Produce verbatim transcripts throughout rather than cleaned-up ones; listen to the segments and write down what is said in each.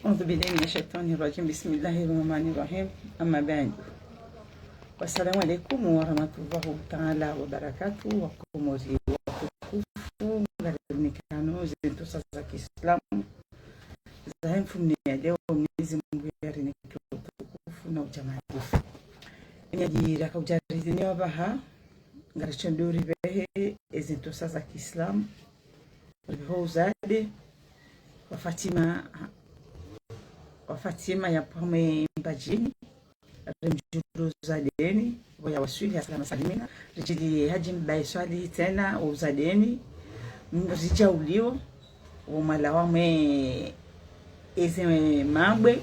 أعوذ بالله من الشيطان الرجيم. بسم الله الرحمن الرحيم. أما بعد. والسلام عليكم ورحمة الله تعالى وبركاته. Wakomori watukufu, ngarimnikano zintsosa za kiislamu zahe mfumo ya leo, Mwenyezi Mungu yarinike utukufu na ujamalifu. Enyadira kaujarizi ni wabaha, ngarichondori behe ezintsosa za kiislamu. Ribeho uzade wa Fatima, wa Fatima ya pvamwe Mbadjini. Rimdjulio uzadeni, pvo ya waswili ya salama salimina. Ridjiliye Hadji Mbae Swalihi tsena uzadeni. M-, ridjauliwo, wo mwala wa mwe eze mabwe.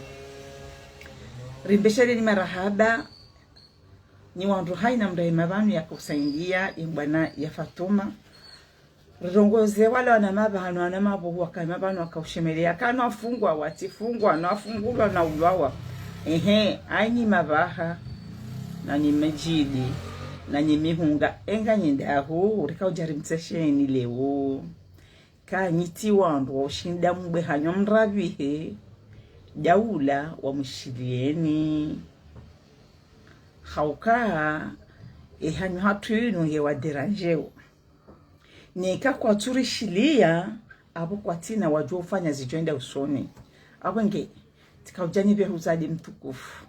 Rimbesheleni marahaba, nyi wandru hayina mndru yahima pvanu yakausaidia, ye bwana ya Fatuma. Rirongoze wala wana mapvanu, wana mapvuhu wakahima pvanu wakaushemelea. Kana wafungwa, watsifungwa, na wafungulwa, na ulwawa. Ehe, anyi mapvaha, na nyi midjidi, na nyi mihunga, enga nyi ndahu, rika ujarimtsesheni leo. Ka nyi tsi wandru wa ushinda mbwe hanyu mrabihe, daula wa mushilieni. Hauka, e hanyu hatru yinu nge wa déranger wo. Neka kwatsu rishilia, apvo kwatsina wadjo ufanya zidjo enda usoni. Apvo nge, tsika udjani beho uzade mtukufu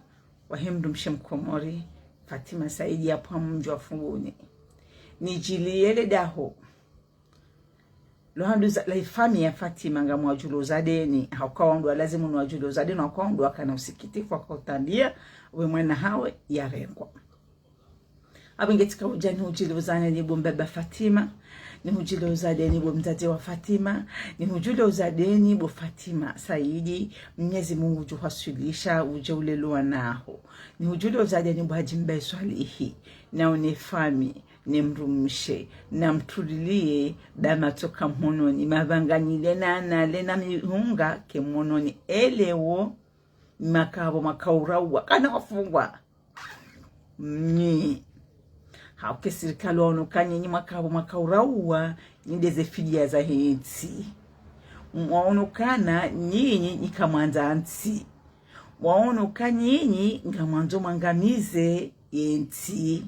wahe mdrumshe mkomori, Fatima Saidi ya pvamwe mdji wa Fumbuni. Nidjiliye le daho lo handru za, la ifamiyi ya Fatima ngamwadjulio uzadeni, hauka wandru wa lazimu ni wadjulio uzadeni, hauka wandru wakana usikitifu, wakautambia, we mwana hawe yarengwa. Apvo nge tsika udjani udjulio uzadeni bo mbaba Fatima, nihudjulio uzadeni bo mdzadze wa Fatima, nihudjulio uzadeni bo Fatima Saidi, Mwenyezi Mungu udjo uhaswilisha, udje ulele wanaho. Nihudjulio uzadeni bo Hadji Mbae Swalihi, na une famiyi, ne mdrumshe, na mtulilie, ba matsoka mhononi, mapvanganyile na, na lena mihunga ke mhononi, ele wo, makapvo makaurauwa, kana wafungwa. Nyi. Hauka e sirikali waono ka nyinyi makapvo makaurauwa, nyi ndeze fidia zahe ntsi. Mwaono kana nyinyi nyi kamwandza ntsi. Mwaono ka nyinyi ngamwandzo mwangamize ye ntsi.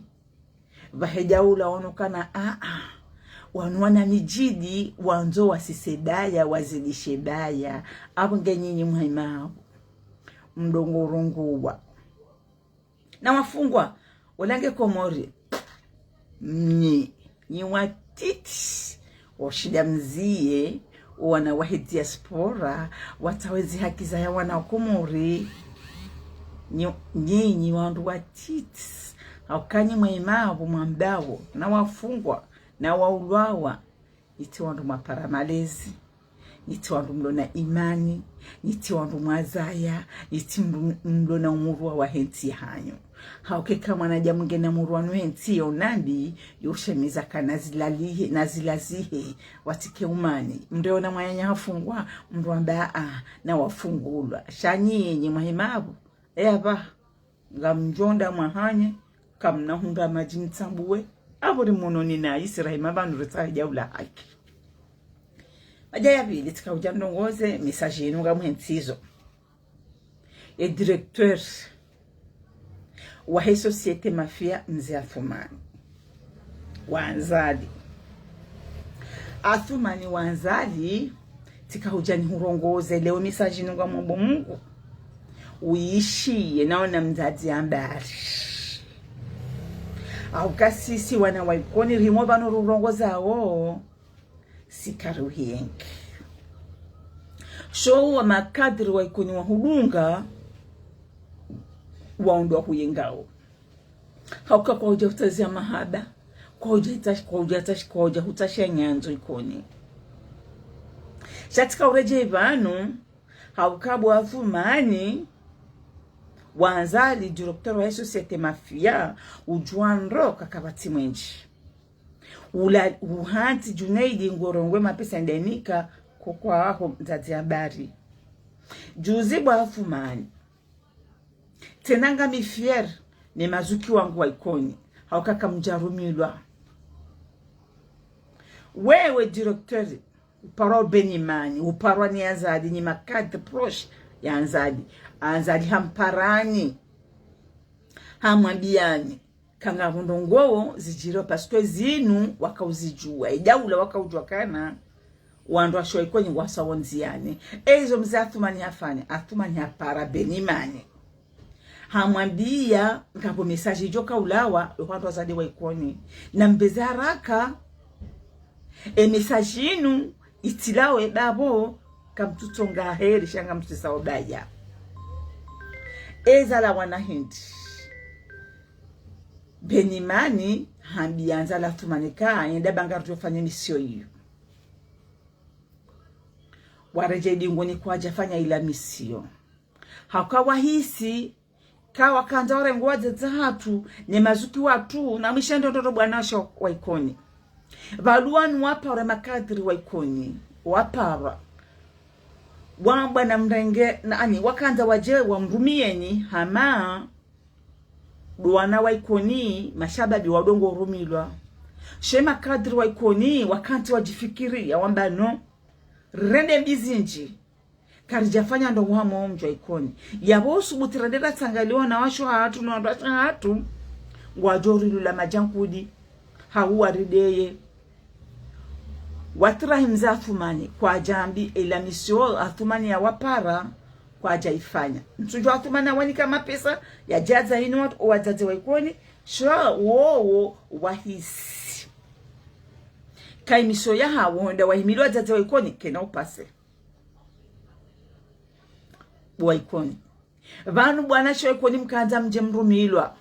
Pvahe daula waono kana, a, a, wanu wana midjidi, wandzo wasise baya, wazidishe baya. Apvo nge nyinyi mwahima apvo. Mdrongo urongowa. Na wafungwa, ola nge Komori. Nyi, nyi watiti, washinda mziye, wana wahe diaspora, watsahe zi haki zahe wana wa Komori. Nyi, nyinyi wandru watiti, hauka nyi mwahima apvo mwambawo, na wafungwa, na waulwawa, nyi tsi wandru mwapara malezi, nyi tsi wandru mlo na imani, nyi tsi wandru mwazaya, nyi tsi mndru, mlo na umurwa wahe ntsi hanyu. Hauka eka mwanadamu ngena murwa no he ntsi yo nambi, yo shemeza kana zilalihe, na zilazihe, watsike umani. Mndru yona mwananya hafungwa, mndru amba a, na wafungulwa. Sha nyinyi mwahima apvo, e apvaha, ngamdjo nda mwahanye, kamna hundra madji mtsambuwe, apvo ri mhononi na isi rahima pvanu ritsahe daula haki. Madja ya pvili tsika udja ndrongoze, message yinu ngamuhentsizo. E directeur wahe société mafia Mze Athumani wa Anzali. Athumani wa Anzali, tsika udja nihurongoze leo message yinu ngamomba Mungu. Uyishiye nawo na mdzadze ambari. Hauka sisi wana wa Ikoni rimo pvanu rurongozawo, si kari uhiyenge. Sho wa makadri wa Ikoni wahudunga, waundwa huyengawo. Hauka kwaudja hutsaziya mahaba, kwaudja hutsa-, kwaudja hutsa-, kwaudja hutsaha nyandzo Ikoni. Sha tsika uredjeyi pvanu, hauka bo Athumani wa Anzali, directeur wa société mafia, udjuwa ndro kakapvatsi mwendji. Ula, uhantsi Junaidi ngorongowe mapesa ndenika, kokwaho mdzadze ambari. Juzi bo Athumani. Tsena ngami fier ne mazuki wangu wa Ikoni, hauka kamdjarumilwa. Wewe directeur, uparwa Benimani, uparwa ni Azali, ni makadri proche ya Azali. Azali hamparani, hamwambiyani, kanga pvo ndrongoo zidjiro, parce que zinu wakauzidjuwa, idaula wakaudjuwa kana wandru washe wa Ikoni ngwasao ndziyani. Eizo mze Athumani hafanya, Athumani hapara Benimani. Hamwambiya ngapvo message idjo kaulawa, yo wandru wazade wa Ikoni. Na mbeze haraka, e message inu itsilawe dapvo, kamtsutsonga heri, sha ngamtsisa ubaya. Eza lawana hindri. Benimani hambiya Azali Athumani ka, yenda ba ngaridjo fanya mission iyo. Waredjei dingoni kwadja fanya ila mission. Hauka wahisi, ka wakandza warenge wadzadze hatru, ne mazuki watru, na mwishe ndrongoo bwana washe wa Ikoni. Pvalu wanu waparwa makadiri wa Ikoni, waparwa. Wa bwana mrenge, na ani, wakandza wadje wamrumiyeni, hama, ndo wana wa Ikoni, mashababi wadongo urumilwa. She makadiri wa Ikoni, wakantsi wadjifikiri, ya wamba no. Rende mbi zindji. Karidjafanya ndrongoo hama wo mdji wa Ikoni. Yapvo usubuti rende ratsangaliwa na washe hatru, na wandru washe hatru, ngwadjo rilula madjankudi, hau warideye. Watrahi mze Athumani, kwadjambi, ila mission Athumani yawapara, kwadjaifanya. Ntsudjuwa Athumani hawanika mapesa, yadjadza inu wandru, wadzadze wa Ikoni, sha wowo wahisi. Ka mission yahawo, honda wahimili wadzadze wa Ikoni, kena upase. Bo wa Ikoni. Pvanu bwana washe wa Ikoni mkandza mdje mrumilwa.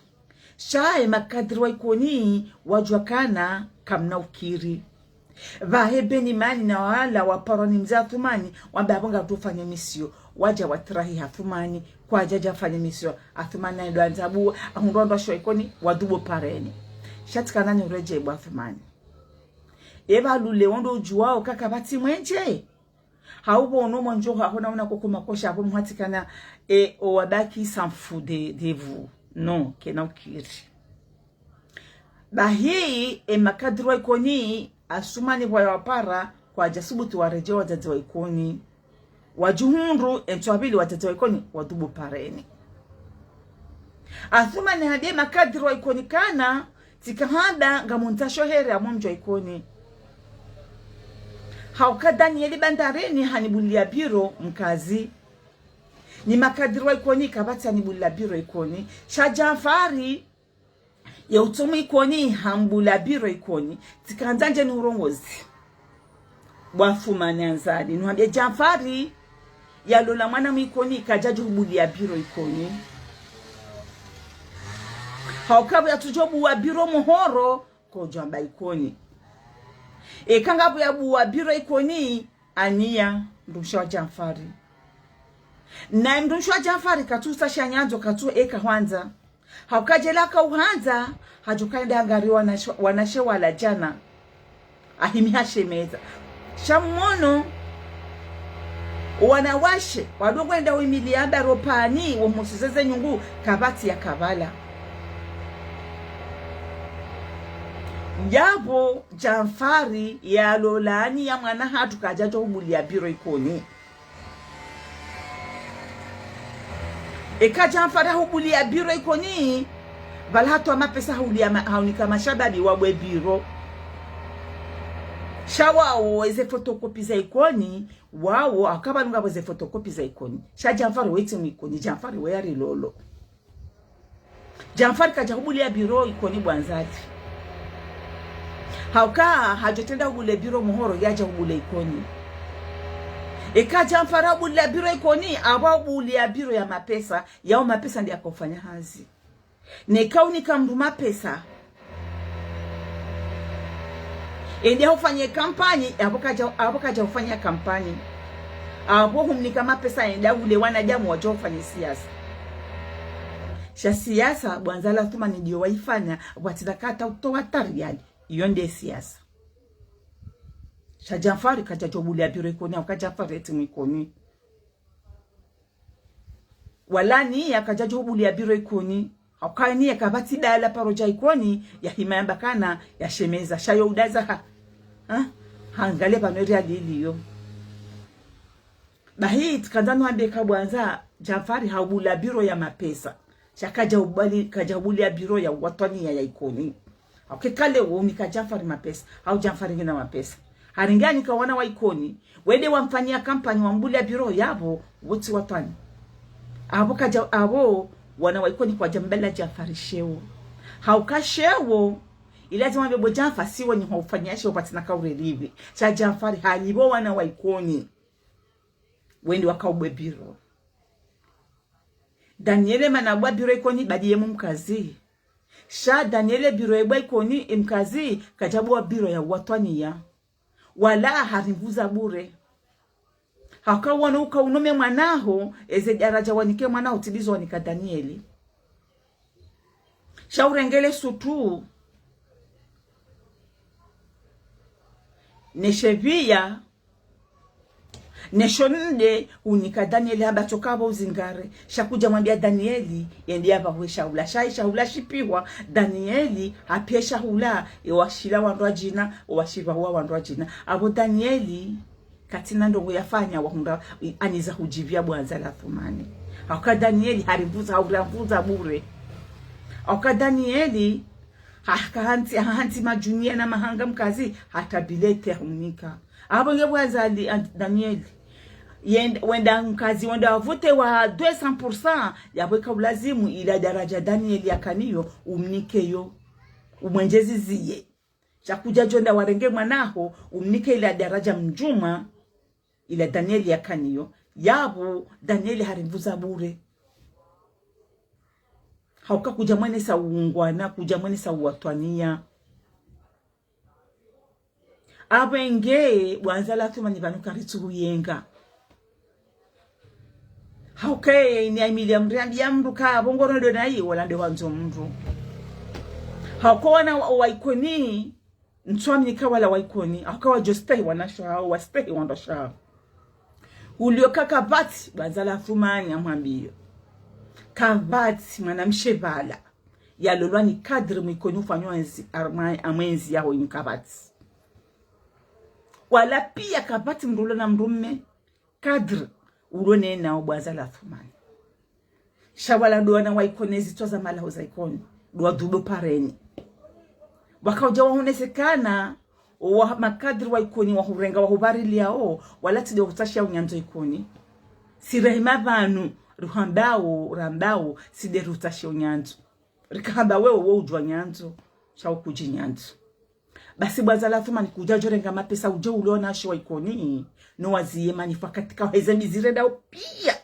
Sha ye makadiri wa Ikoni wadjuwa kana kamna ukiri. Pvahe Benimani na wala waparwa ni mze Athumani, wamba yapvo ngaridjo fanya mission. Wadja watrahi Athumani, kwadjadja fanya mission. Athumani naye ndo andza buwa, ahundru wandru washe wa Ikoni, wadhubu pareni. Sha tsikana niredjei bo Athumani. Eba lule wo ndo udjuwao ka kapvatsi mwendje. Hau pvo ono mwandjo haho na una koko makosha apvo mhatsikana, e, o wabaki s'en fout de, de vous. Non, kena ukiri. Bahi, e makadiri wa Ikoni, Athumani pvwa yawapara, kwadjasubuti waredjei wadzadze wa Ikoni. Wadjuhundru, e ntsu ya pvili wadzadze wa Ikoni, wadhubu pareni. Athumani hambiya makadiri wa Ikoni kana, tsika hamba ngamntsasho heri hama wo mdji wa Ikoni. Hauka Danieli Bandarini hanibuliya biro Mkazi. Ni makadiri wa Ikoni kapvatsi hanibuliya biro Ikoni. Sha Djanfari, ye utsomu Ikoni hambuliya biro Ikoni. Tsikandza ndje nihurongozi. Bo Athumani Azali, nuhambiye Djanfari, yalola mwana mu Ikoni, kadjadjo hubuliya biro Ikoni. Hauka pvo yatsudjo buwa biro mohoro, kodjwamba Ikoni. Eka ngapvo yabuwa biro Ikoni, aniya, mdrumshe wa Djanfari. Na mdrumshe wa Djanfari katsusa sha nyandzo, katsu eka hwandza. Hauka djeli kauhandza, hadjo kaenda hangari wanashe, wanashe wala djana. Ahimi hashemeza. Sha mwono, wanawashe, wadongo enda wimiliya amba ropvani, wo mhusize ze nyungu, kapvatsi ya kapvala. Yapvo, Djanfari, yalola aniya mwana hatru kadjadjo hubuliya biro Ikoni. Eka Djanfari hahubuliya biro Ikoni, pvala hatowa mapesa hahuliya ma-, hahunika mashababi wabwe biro. Sha wawo eze photocopie za Ikoni, wawo hauka pvanu ngapvo ze photocopie za Ikoni. Sha Djanfari wetsi mu Ikoni, Djanfari we yari lolo. Djanfari kadja hubuliya biro Ikoni bo Azali. Hauka hadjo trenda hubule biro mohoro yadja hubule Ikoni. Eka Djanfari habuliya biro Ikoni, apvo habuliya biro ya mapesa, yao mapesa nde yakaufanya hazi. Neka unika mndru mapesa, ende hufanye kampanyi, apvo kadja, apvo kadja hufanya kampanyi. Apvo humnika mapesa ende hule wanadamu wadjo hufanye siasa. Sha siasa, bo Azali Athumani ndiyo waifanya, pvwatsina kata utowa tariali. Iyo nde siasa. Sha Djanfari kadjadjo buliya biro Ikoni, hauka Djanfari yetsi mu Ikoni. Wala niya kadjadjo hubuliya biro Ikoni. Hauka niya kapvatsi dala paro dja Ikoni, yahima yamba kana, yashemeza, sha yo udaza ha. Ha? Hangale pvanu eri aliliyo. Bahi, tsikandza nuhambe ka bwana Djanfari haubula biro ya mapesa. Sha kadja ubali, kadja ubulia biro ya watwaniya ya Ikoni. Hauka kale wo unika Djanfari mapesa. Hau Djanfari ngena mapesa. Harenge hanika wana wa Ikoni. Wende wamfanyia kampanyi wambulia biro yapvo, wo tsi watwani. Apvo kadja, apvo wana wa Ikoni kwadja mbela Djanfari sheo. Hauka sheo, ilazimu wambe bo Djanfari si wenyi haufanyia sheo pvatsina kaurelipvi. Sha Djanfari halipvo wana wa Ikoni. Wende wakaubwe biro. Daniele mana bwa biro Ikoni badi ye mkazi. Sha Daniele biro ebwa Ikoni mkazi, kadja bwa biro ya watwaniya. Wala harimvuza bure. Hauka wona uka unome mwanaho, eze daraja wanike mwanaho tsi ndizo wanika Daniele. Sha urengele sutu. Ne shepvia, ne shonde unika Daniele hamba tsoka apvo uzingare. Sha kudja mwambia Daniele, yende yapvahwe shahula. Sha shahula shipvihwa, Daniele hapvie shahula, ewashila wandru wadjina, ewashipvahwa wandru wadjina. Apvo Daniele, katsina ndrongo yafanya wahundra, i-, aniza hudjipvia bwana Athumani. Hauka Daniele harimvuza, hauramvuza bure. Hauka Daniele, ha-, kahantsi, hahantsi madjunia na mahanga mkazi, hata bilete hahunika. Apvo nge bwana Ali-, An-, Daniele. Yend-, wenda mkazi, wenda wavute wa deux cents pour cent, yapvo ika ulazimu ila daraja Daniele yakaniyo, umnike yo. Umwendjezi ziye. Sha kudja djo enda warenge mwanaho, umnike ila daraja mdjuma, ila Daniele yakaniyo, yapvo Daniele harimvuza bure. Hauka kudja mwenesa uungwana, kudja mwenesa uwatwaniya. Apvo nge, bwana Athumani pvanu karitsu huyenga. Hauka ye ini aimili ya mri ambi ya mndru ka apvo ngoro ndo nayi wala nde wandzo mndru. Hauka wana wa, wa Ikoni, ntsu amnika wala wa Ikoni, hauka wadjo stehi wanashe hawo, wastehi wandrwashe hawo. Ulio ka kapvatsi, bwana Athumani amwambiyo. Kapvatsi, mwanamshe pvala. Yalolwa ni kadri mwikoni ufanywa enzi, arma-, amwenzi yaho ini kapvatsi. Wala pia kapvatsi mndru ulo na mndru mme, kadri ulo ne nao bwana Athumani. Sha wala ndo wana wa Ikoni ezitswa za malaho za Ikoni. Ndo wadhubo pareni. Wakaudja wahonesekana, owa makadri wa Ikoni wahurenga wahupvariliao, wala tsi nde rutsashia unyandzo Ikoni. Si rehima pvanu, ruhambao, rambao, tsi nde rutsashia unyandzo. Rikahamba wewe wo udjua nyandzo, sha wo kudji nyandzo. Basi bwana Athumani kudja djo renga mapesa udje ule wanashe wa Ikoni, no waziye manyifu wakati ka heze mbi zirendao pia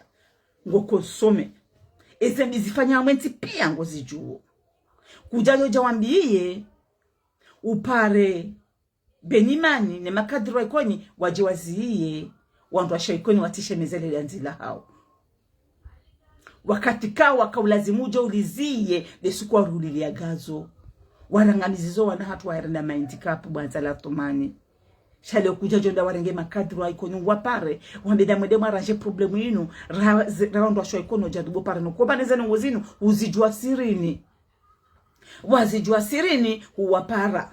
ngo consommer. Eze mbi zifanya amwentsi pia ngozidjuo. Kudja djo dja wambiye, upare Benimani ne makadri wa Ikoni wadje waziye, wandrwashe wa Ikoni watsishemeze le dandzi lahao. Wakati ka waka ulazimu udje uliziye, le suku warulilia gazo. Warangamizizo wana hatru waherenda ma handicap bwana Athumani. Sha leo kudja djo enda warenge makadri wa Ikoni wapare, wambe nda mwende mwaranje problème inu, ra-, ze-, ra wandrwashe wa Ikoni wadja dhubo pare no. Kwamba neze ndrongo zinu, uzidjua sirini. Wazidjua sirini huwapara.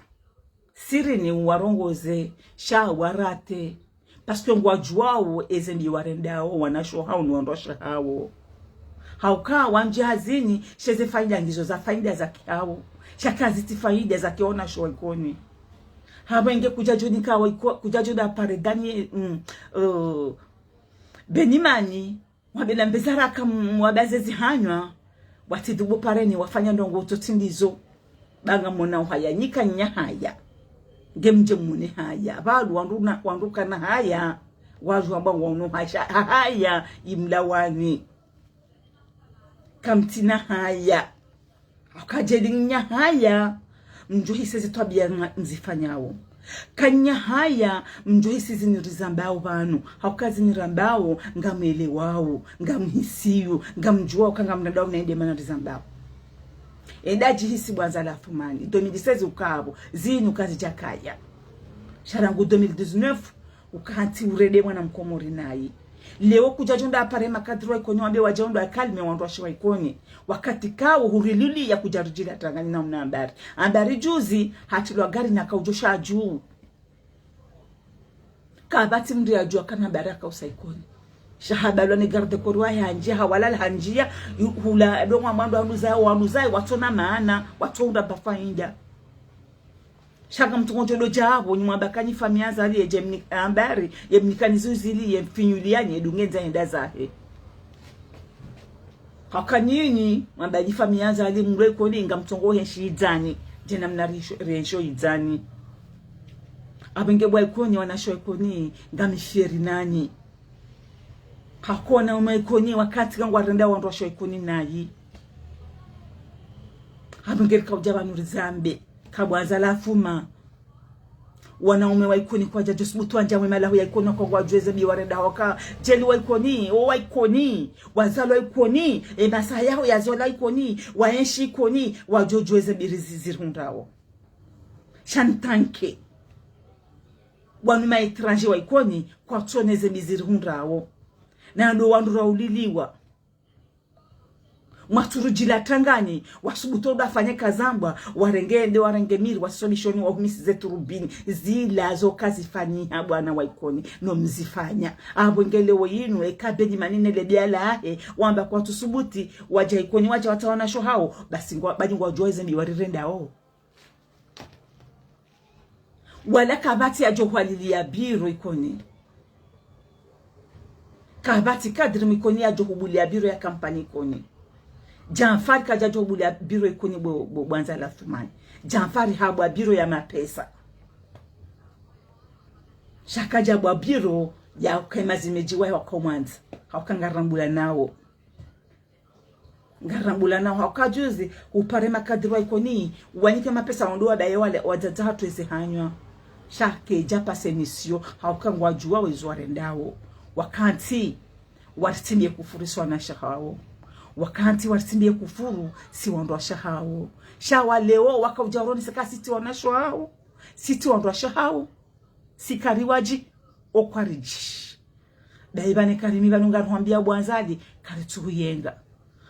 Sirini huwarongoze, sha warate. Parce que ngwadjuao eze mbi warendao, wanashe hawo no wandrwashe hawo. Hauka wandji hazini, sha eze faida ngizo za faida zake hawo. Sha kazitsi faida zake wanashe wa Ikoni. Hapvo nge kudja djo nika wa Iko-, kudja djo enda pare Dani, mm, uh, Benimani, wabela mbezaraka m-, wabazezi hanywa, watsi dhubo pareni wafanya ndrongo utsotsi ndizo. Ba ngamwona uhaya nyika nyahaya. Nge mdje mwone haya. Pvalu wandru na, wandru kana haya. Wadjuwa amba ngwaono hasha, ha-, haya, imlawani. Kamtsina haya. Hauka djeli nyahaya, mdjo hisi ezi twabia nga-, nzifanyao. Kanyahaya, mdjo hisi zini rizambao pvanu. Hauka zini rambao, ngamwelewao, ngamhisiyo, ngamdjuao, ka ngamnadao na ende mana rizambao. Enda djihisi bwana Athumani, deux mille seize uka apvo, zinu kazidjakaya. Sha rangu deux mille dix-neuf, ukantsi urende mwana mkomori nayi. Leo kudja djo enda pare makadri wa Ikoni wambe wadje ndo wakalime wandrwashe wa Ikoni. Wakati kawo hurililia kudja ridjila tangani na una ambari. Ambari juzi, hatrilwa gari na kaudjo sha dju. Kapvatsi mndru yadjua kana ambari akausa Ikoni. Sha habalwa ne garde corps wahe hanjiya, hawalala hanjiya, yu-, hula ndo ngwa mwando wanuzayi, wanuzayi, watsona maana, watsohundra ba faida. Sha ngamtsongo ndjo djapvo, nyi mwamba ka nyi famiyi ya Azali yedje mni-, ambari, ye mnikani zuzili, ye mfinyuliani, ye dunge ndza henda zahe. Hauka nyinyi, mwamba nyi famiyi ya Azali mlio Ikoni, ngamtsongo henshi yidzani, djena mna risho-, rensho yidzani. Apvo nge bwa Ikoni, wanashe wa Ikoni, ngami fier nanyi. Hakuna umwe Ikoni wakati kangwarenda wandru washe wa Ikoni nayi. Apvo nge rika udja pvanu rizambe. Kabwa Azali afuma. Wanaume wa Ikoni kwadja djo subutu wandja mwe mahala ya Ikoni kwa ngwadjuwa ze mbi warenda hauka. Djeli wa Ikoni, o wa Ikoni. Wazalwa Ikoni. E masaha yaho yazalwa Ikoni. Waenshi Ikoni. Wadjo djuwa ze mbi rizi-, zirihundrao. Sha ntanke. Wanu ma étranger wa Ikoni, kwatsona ze mbi zirihundrao. Na ndo wandru rauliliwa. Mwatsurudjila tangani, wasubutu uda fanye kazambwa, warenge ende, warenge miri, wasisomishoni, wahumisi ze turubini, zila zo kazifanyiha bwana wa Ikoni, no mzifanya. Apvo nge leo yinu, eka Beni Manine le biala ahe, wamba kwatsusubuti, wadja Ikoni, wadja watsaha wanasho hawo, basi ngwa, badi ngwadjuwa ze mbi warirendao. Wala kapvatsi yadjo hwaliliya biro Ikoni. Kapvatsi kadiri mwa Ikoni yadjo hubuliya biro ya kampani Ikoni. Djanfari kadjadjo hubuliya biro Ikoni bo, bo, bwa Azali Athumani. Djanfari habwa biro ya mapesa. Sha kadjabwa biro ya uka ye mazimedji wahe wakomwandza. Hauka ngarambula nawo. Ngarambula nawo hauka juzi, upare makadiri wa Ikoni, wanike mapesa wandru wadaye wale, wadzadze hatru eze hanywa. Sha kedja pase misio, hauka ngwadjuwao ezo warendao. Wakati, waritsimbiye kufuru si wanashe hawo. Wakati, waritsimbiye kufuru si wandru washe hawo. Sha wa leo, waka udja uronesa ka si tsi wanashe hawo. Si tsi wandru washe hawo. Si kari wadji, o kwaridji. Dayi pvanu kari mi pvanu ngarihwambiya bwa Azali, karitsuhuyenga.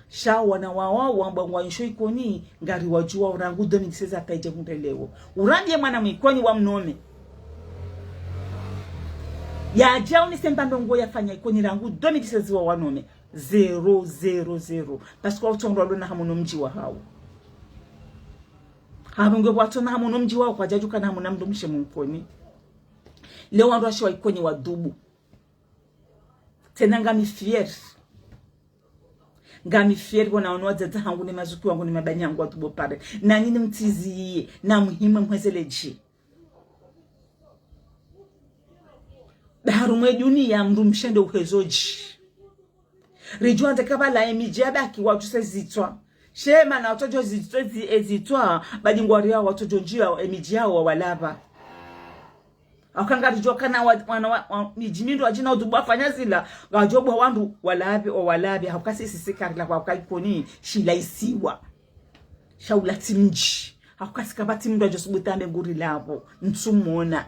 Sha wana wawo wamba ngwaenshio Ikoni, ngariwadjuwao rangu deux mille seize hata idje hundre leo. Urambiye mwana mwa Ikoni wa mnome. Yadja unise mba ndrongo yafanya Ikoni rangu deux mille seize wa wanome. Zéro, zéro, zéro. Parce que watsondro walona hamu no mdji wahawo. Hapvo nge watsona hamu no mdji wawo kwadjadjuka na hamu na mndru mshe mwa Ikoni. Leo wandru washe wa Ikoni wadhubu. Tsena ngami fier. Ngami fier pvo naono wadzadze hangu ne mazuki wangu ne mabanyi hangu wadhubu pare. Na nyinyi mtsiziye, na muhime mhwezele dji. Ba harumwa ye duniya mndru mshe nde uhezo dji. Ridjuwa ndeka pvala emidji yabaki watsuse zitswa. Sha mana watsodjo zitswa zi-, ezitswa, badi ngwariya watsodjo ndjiya emidji yawo wawalapva. Hauka ngaridjuwa kana wa-, wana wa-, wa-, midji mindru wadjina udhubu wafanya zila, ngwadjo bwa wandru walapve, o walapve, hauka sisi si karilapva hauka Ikoni, shila isiwa. Sha ula tsi mdji. Hauka si kapvatsi mndru yadjo subutu yambe ngurilapvo, ntsumona.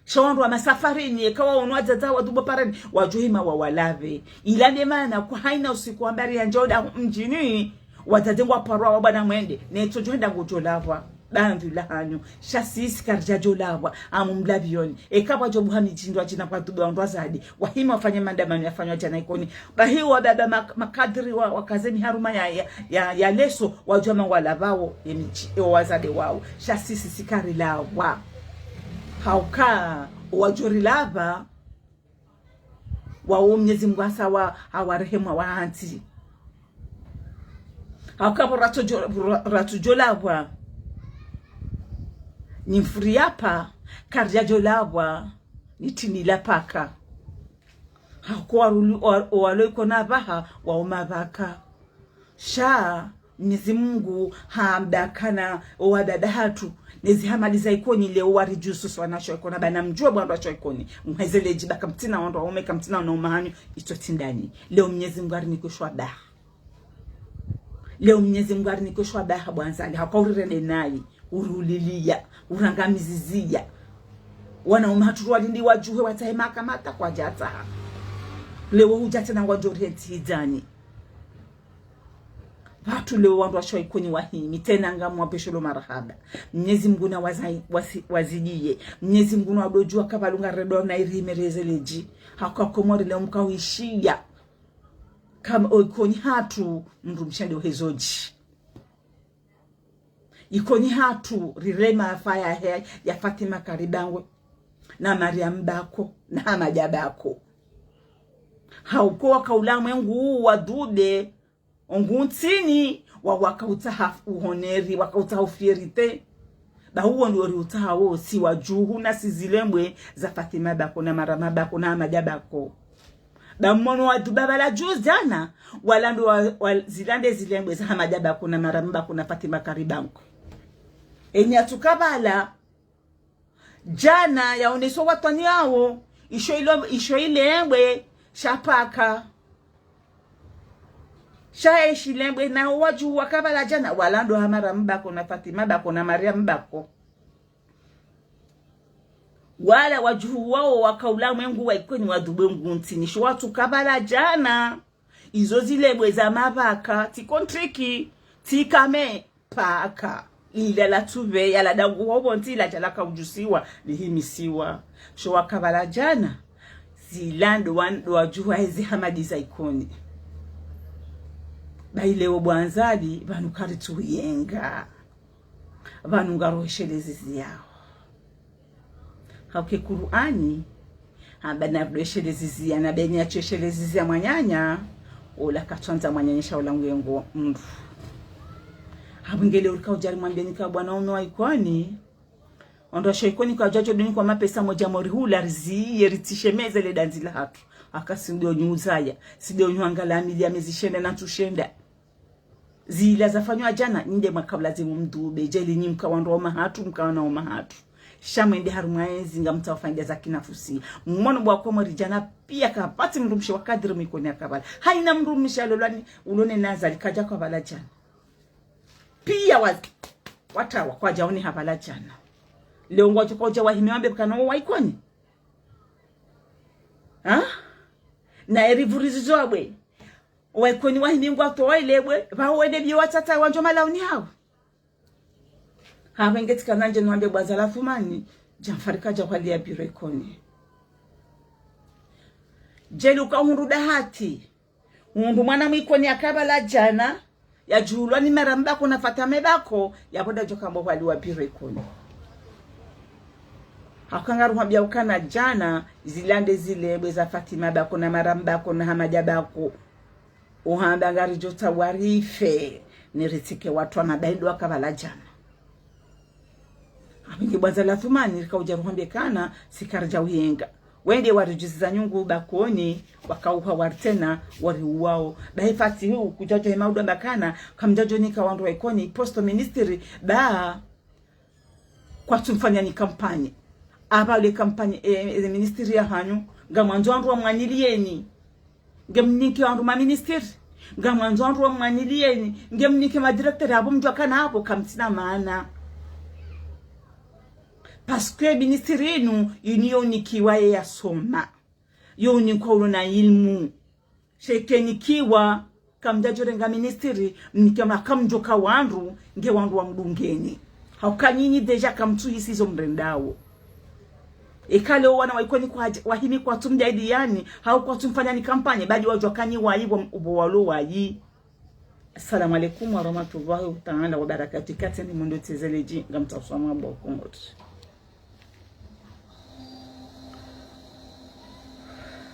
Sha wandru wa masafarini, eka waono wadzadze wadhubu pareni, wadjo hima wawalapve. Ila nde mana, kwa haina usiku wa mbari ya ndjo da mdjini, wadzadze ngwaparwa wa bwana mwende, ne tso djo henda ngodjo lapvwa, ba ndru la hanyu. Sha sisi karidjadjo lapvwa, amu mlapvioni. Eka pvwadjo buha midji ndru wadjina pvwadhubu wandru wazade, wahima wafanye maandamano yafanywa djana Ikoni. Bahi wababa mak-, makadiri wa, wakaze miharuma ya, ya, ya, ya leso, wadjuwa ma ngwalapvao, ye midji, ye wazade wawo. Sha sisi si karilapvwa. Hauka, wadjo rilapva, wawo Mnyezi Mungu hasa wa, hawarehemu wahantsi. Hauka pvo ratsodjo, ra-, ratsodjo lapvwa. Ni mfuri yapa, karidjadjo lapvwa, ni tini la paka. Hauka waruli, wa-, walo Ikoni apvaha, wawo mapvaka. Sha, Mnyezi Mungu hamba kana owadada hatru, nezi hamali za Ikoni leo waridjusu swa wanashe wa Ikoni, ba namdjuwe bwa wandru washe wa Ikoni. Mhwezele dji ba kamtsina wandru waume, kamtsina wanaume hanyu, itso tsi ndani. Leo Mnyezi Mungu harinike shwabaha. Leo Mnyezi Mungu harinike shwabaha bwa Azali, hauka urirende nayi, uriuliliya, urangamiziziya. Wanaume hatru walindi wadjuhe watsahe mahakama hata kwadjatsaha. Leo hudja tsena ngwadjo rihentsi hidzani. Pvatsu leo wandru washe wa Ikoni wahimi, tsena ngamwapveshelo marahaba. Mnyezi Mngu na waza-, wasi-, wazidiye. Mnyezi Mngu na wadodjuwa kapvalunga redo na irime rezeledji. Haka Komori leo mkawishiya. Kama o Ikoni hatru, mdrumshe nde uhezodji. Ikoni hatru, rirema afa yahe, ya Fatima Karibangwe, na Mariam Bako, na Hamada Bako. Hauka waka ulamwengu wa dude, o Nguntsini, wa waka utsaha uhoneri, waka utsaha ufierite. Ba uwo ndo ri utsaha wo, si wadjuhu na si zilembwe za Fatima Bako, na Mariam Bako, na Hamada Bako. Ba mwono wa duba bala dju djana, wala ndo wa, wa zilande zilembwe za Hamada Bako, na Mariam Bako, na Fatima Karibangwe. Eni atsuka bala, djana yaoneso watwani yawo, isho ilo-, isho ilembwe, sha paka. Sha eshi ilembwe, na wadjuhu waka bala djana, wala ndo Hamada Bako, na Fatima Bako, na Mariam Bako. Wala wadjuhu wawo waka ulamwengu wa Ikoni wa dubwe Nguntsini. Sho watsuka bala djana. Izo zilembwe za mapaka, tsi kontriki, tsi kame, paka. Ila la tsuve, ya la dangu hobo ntsi, ila djala kaudjusiwa, lihimisiwa. Sho waka bala djana. Zila ndo wan-, ndo wadjuhu wa ezi hamadi za Ikoni. Ba ileo bo Azali, pvanu karitsu yenga. Pvanu ngaro eshelezi ziyawo. Hauka Kur'ani, hamba na ridjo eshelezi ziya, na beni yatso eshelezi ziya mwananya, ola katswandza mwananya sha ola nguyengo mndru. Hapvo nge leo rika udjari mwambeni ka bwana ume wa Ikoni, wandru washe wa Ikoni kwadjadjo duni kwa mapesa modja mori hula riziye ritsishemeze le dandzi la hatru. Haka si ndo nyu uzaya, si ndo nyu angala amili ya mezi shenda na ntsu shenda. Zila zafanywa djana, nyi nde mwaka ulazimu mdube, djeli nyi mka wandru wa umahatru, mka wana wa umahatru. Sha mwende harumwa ezi ngamtsaho fanya za kinafusi. Mwono bo wa Komori djana piya kapvatsi mdrumshe wa kadiri mwa Ikoni yaka bala. Hayina mdrumshe alolwa ni, ulone na Azali kadja kwa bala djana. Piya wa-, watawa kwadja one ha bala djana. Leo ngwadjo kaudja wahime wambe pvukana wa Ikoni. Ha? Na eri vurizi zobwe. Wa Ikoni wahimi ngwatowa ilebwe, pvao wende biyo watsatsa wandjo malauni hawo. Hapvo nge tsikana ndje nwambe bo Azali Athumani, djamfari kadja hwaliya biro Ikoni. Djeli uka hundru dahati, hundru mwana mwa Ikoni yaka bala djana, yadjuhulwa ni Mariam Bako na Fatima Bako, yapvo ndadjo kamba hwaliwa biro Ikoni. Hauka ngaruhwambiya ukana djana, zilande zilembwe za Fatima Bako na Mariam Bako na Hamada Bako. Uhamba ngaridjo tsaha warife, ni ritsike watru wa mabaindo waka bala djana. Apvo nge bo Azali Athumani, rika udja ruhwambe kana, si karidja uyenga. Wende waridjuziza nyungu bakoni, waka uha wari tsena, wari uwawo. Ba hifasi hu, kudjadjo hema udwa mbakana, kamdjadjo nika wandru wa Ikoni, poste ministri, ba kwatsu mfanya ni kampanye. Apvo le kampanye, eh, eh, ministri ya hanyu, ngamwandzo wandru wa mwaniliyeni. Nge mnike wandru ma ministri. Ngamwandzo wandru wa mwaniliyeni. Nge mnike ma directeur apvo mdjuwa kana apvo kamtsina maana. Parce que ministri inu, inu yo unikiwa ye yasoma. Yo unikwa ulo na ilmu. Sha eka nikiwa, kamdjadjo renga ministri, mnike ma kamdjoka wandru, nge wandru wa mdungeni. Hauka nyinyi déjà kamtsuhisi zo mrendao. Eka leo wana wa Ikoni kwadja, wahimi kwatsu mdjadiliyani, hau kwatsu mfanya ni kampanye, badi wadjuwa kanyi wayi, wa-, ubo walo wayi. Assalamu alaikum warahmatullahi taala wabarakatuh. Ikateni mwendo tsezeledji, ngamtsaho uswama bo wa Komori.